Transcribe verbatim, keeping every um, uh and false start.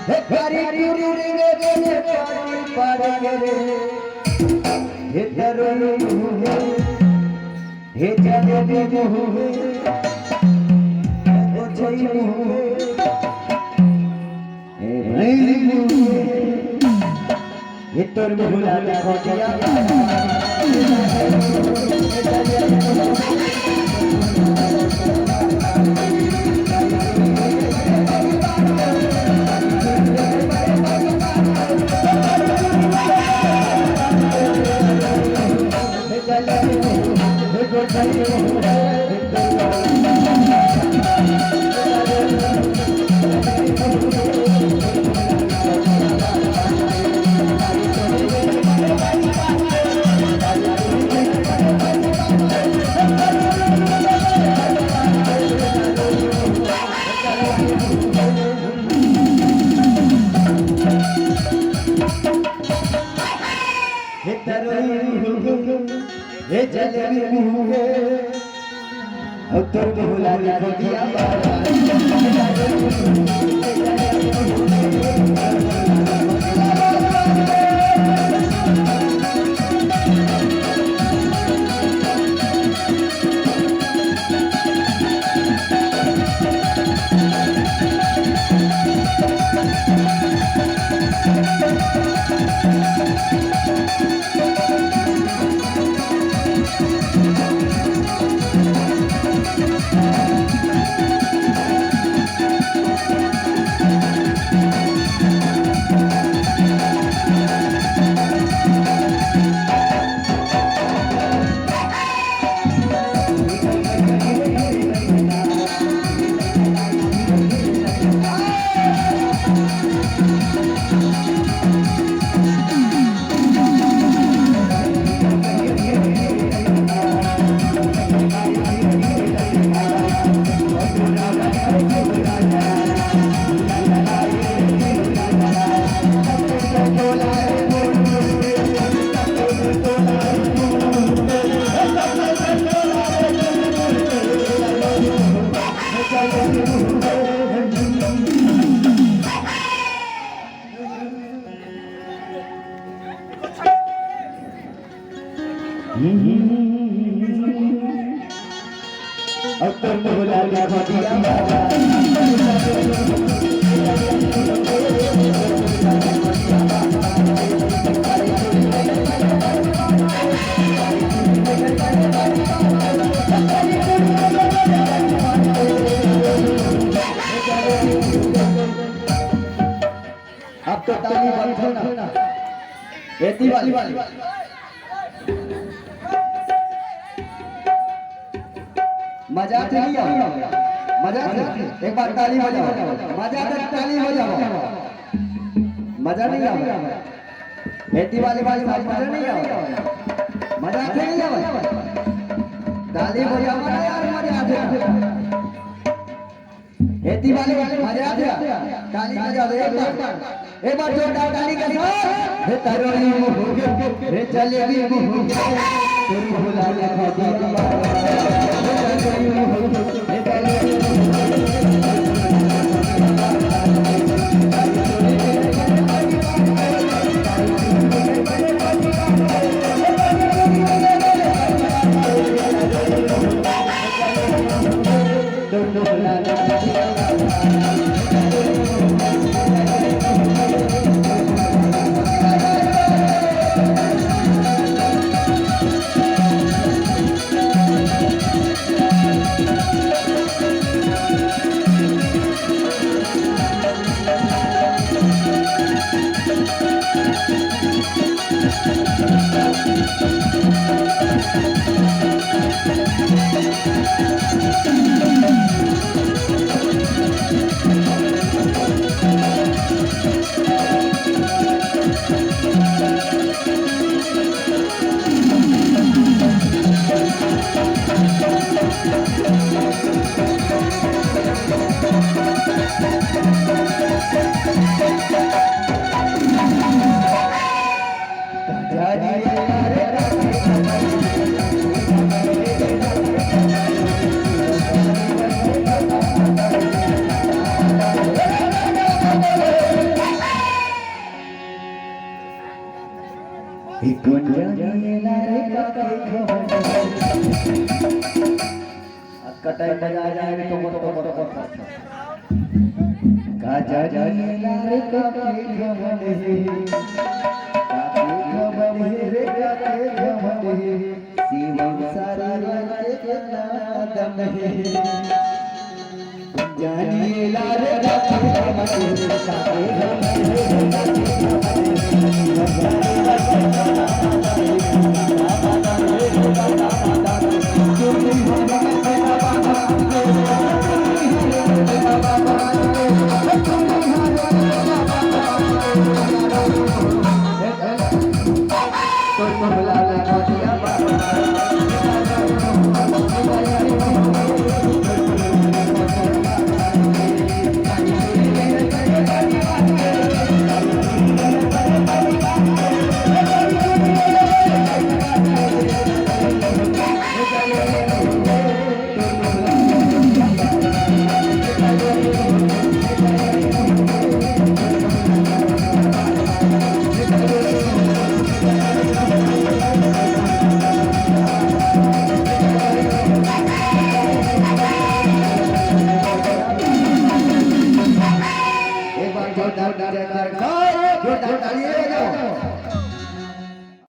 हे कारी टूरी रे रे रे, पानी पार के रे। हे तरोई मुँह हे, हे जलेबी मुँह हे, हे ओछई मुँह हे, हे भैंसी मुँह हे। हे तोर मुँह ला देखो दिया। हे तरोई मुँह हे, हे जलेबी मुँह हे, अउ तोर मुँह ला देखो दिया बाबा। अब तो बोला देखो दिया। अब तो ताली बंद हो ना। एती वाली। मजा आथे नहीं आवे? मजा आथे? एक बार ताली बजाओ। मजा आथे, ताली बजाओ। मजा नहीं आवे? एती वाली भाई साहब, मजा नहीं आवे? मजा आथे नहीं आवे? ताली बजाओ ना यार, मजा आथे। एती वाली मजा आथे? ताली बजाओ एक बार, एक बार जोरदार ताली के साथ। हे तरोई मुँह, हे जलेबी मुँह, तोर भुला ले खा दिया। हे तरोई मुँह, हे जलेबी मुँह। गुंजा मेला रे काके घमंड। अब कटाई बजा जाए तो मत, मत, मत, मत। का जानी ला रे काके घमंड हे, काके घमंड हे रे काके घमंड हे, शिवम सारी रात के नादम हे। जानी ला रे काके घमंड हे, काके घमंड हे रे काके घमंड हे। एक बार जोरदार जयकार, जोरदार ताली बजाओ।